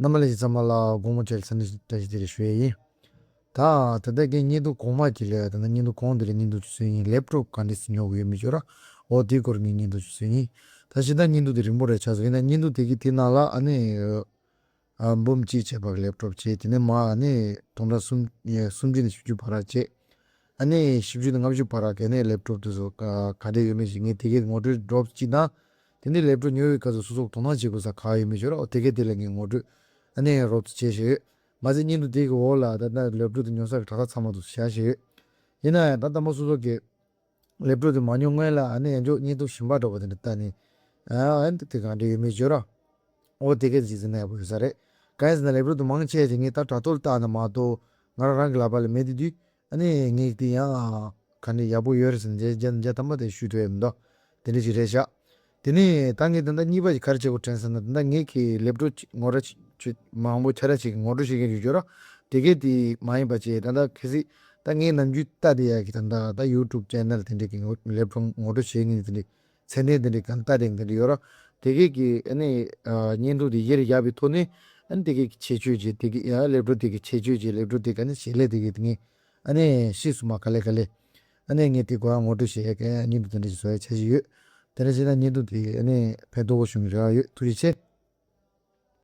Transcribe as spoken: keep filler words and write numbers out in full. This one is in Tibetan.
རྣམ་པ་ལྷན་རྒྱས་ཚང་མ་ལ་དགོང་མོ་བྱས་འཚམས་འདྲི་བཀྲ་ཤིས་བདེ་ལེགས་ཞུ་ཡས་ཡིན། ད་ད་ལྟ་ངས་བརྙན་ཐུང་གོང་མ་ཅིག་ལ་ད་ལྟ་བརྙན་ཐུང་གོང་དེ་ལ་བརྙན་ཐུང་ཅིག་བཟོས་ཡིན། ལེབ་ཊོབ་ག་འདྲས་སེ་ཉོ་དགོས་ཡོད་མེད་ཅིག་ཡོད་ར། འོ་དེའི་སྐོར་ངས་བརྙན་ཐུང་ཅིག་བཟོས་ཡིན། ད་ཞེ་དྲག་བརྙན་ཐུང་དེ་རིང་པོ་རེད་ཆགས་སོང་། ཡིན་ན་བརྙན་ཐུང་དེ་གི་དེ་ནང་ལ་ཨ་ནི་ཨ་འབུམ་གཅིག་བྱས་པ་གི་ལེབ་ཊོབ་བྱས། དེ་ནས་མར་ཨ་ནི་སྟོང་ཕྲག་གསུམ་ཨེ་སུམ་ཅུ་ནས་བཞི་བཅུ་བར་བྱས། ཨ་ནི་བཞི་བཅུ་ནས་ལྔ་བཅུ་བར་གི་ཨ་ནི་ལེབ་ཊོབ་དེ་ཚོ་ག་ག་འདྲས་ཡོད་མེད་ཅིག་ངས་དེ་གའི་ངོ་སྤྲོད་ཌོབ་ཅིག་དང་། དེ་ནས་ལེབ་ཊོབ་ཉོ་བའི་སྐབས་སུ་སོ་སོ་དོ་སྣང་བྱེད་དགོས་ས་ག་ཡོད་མེད་ཅིག་ཡོད་ར། འོ་དེ་གའི་དེ་ལ་ངས་ངོ་སྤྲོད་ཨ་ནི་རོབ་ཙམ་བྱས་བཞག་ཡོད། མ་ཟད་བརྙན་ཐུང་དེ་གི་འོག་ལ་ད་ལྟ་ལེབ་ཊོབ་དེ་ཉོ་ས་གི་དྲ་ཐག་ཚང་མ་དེ་ཚོ་བཞག་བཞག་ཡོད། ཡིན་ན་ཡང་ད་ལྟ་མོ་སོ་སོ་གི་ལེབ་ཊོབ་དེ་མ་ཉོ་སྔོན་ལ་ཨ་ནི་ཡང་ཅིག་བརྙན་ཐུང་གཞན་པ་འདྲ་པོ་དེ་འདྲ་བལྟས་ནས་ཨ་ཨ་ནི་དེ་ག་འདྲས་ཡོད་མེད་ཅིག་ཡོད་ར། འོ་དེ་གའི་ཅིག་ཟིན་ན་ཡག་པོ་ཡོད་ས་རེད། གང་ཡིན་ཟེར་ན་ལེབ་ཊོབ་དེ་མང་ཆེ་ཅིག་ངས་ད་དྲ་ཐོག་ལ་བལྟས་ན་མ་གཏོགས་ང་རང་རང་གི་ལག་པ་ལ་མེད་དེ་དུས། ཨ་ནི་ངས་དེ་ཡང་ག་འདྲས་ཡག་པོ་ཡོད་རེད་ཟེར་ནས་རྗེས་རྗེས་རྗེས་ཐམ་པ་དེ་ཞུ་ཐུབ་ཡ་མི་འདུག་དེ་འདྲས་ཅིག་རེད་ཤག་དེ་ནས་ད་ངས་ད་ལྟ་གཉིས་པ་ཅིག་ག་རེ་བྱེད་དགོས་དྲན་སོང་ན། ད་ལྟ་ངས་ཀྱི་ལེབ་ཊོབ་ཅིག་ངོ་སྤྲོད་ཅིག་ཅིག་མང་པོ་ཆ་ར་ཅིག་ངོ་སྤྲོད་བྱེད་མཁན་ཅིག་ཡོད་ར། དེ་གས་དེ་མ་ཡིན་པ་ཅིག་ད་ལྟ་གལ་སྲིད་ད་ངས་ནམ་རྒྱུན་ལྟ་བསྡད་ཡ་གི་ད་ལྟ་ད་ཡུ་ཊུབ་ཅེ་ནལ་དེ་འདྲས་ཀྱི་ངོ་ལེབ་ཊོབ་ངོ་སྤྲོད་བྱེད་མཁན་དེ་འདྲས། ཚད་ལྡན་དེ་འདྲའི་གང་ལྟ་དེ་འདྲ་ཡོད་ར། དེ་གས་ཀྱི་ཨ་ནི་ཨ་བརྙན་ཐུང་དེ་གཡེར་བཞག་པའི་ཐོག་ནས་ཨ་ནི་དེ་གས་ཀྱི་ཁྱད་ཆོས་ཀྱི་དེ་གས་ཡང་ལེབ་ཊོབ་དེ་གི་ཁྱད་ཆོས་ཀྱི་ལེབ་ཊོབ་དེ་ག་ནི་བྱེད་ལས་དེ་གས་དེ་ངས་ཨ་ནི་ཤེས་སོང་མ་ག་ལེ་ག་ལེ། ཨ་ནི་ངས་དེ་གོ་ཡ་ངོ་སྤྲོད་བྱེད་ཡ་གི་བརྙན་ཐུང་དེ་འདྲ་ཞིག་བཟོ་ཡ་འཆར་གཞི་ཡོད། དེ་འདྲ་བྱས་ན་བརྙན་ཐུང་དེ་ཨ་ནི་ཕན་ཐོགས་པོ་བྱུང་གི་རེ་བ་ཡོད། ཐུགས་རྗེ་ཆེ།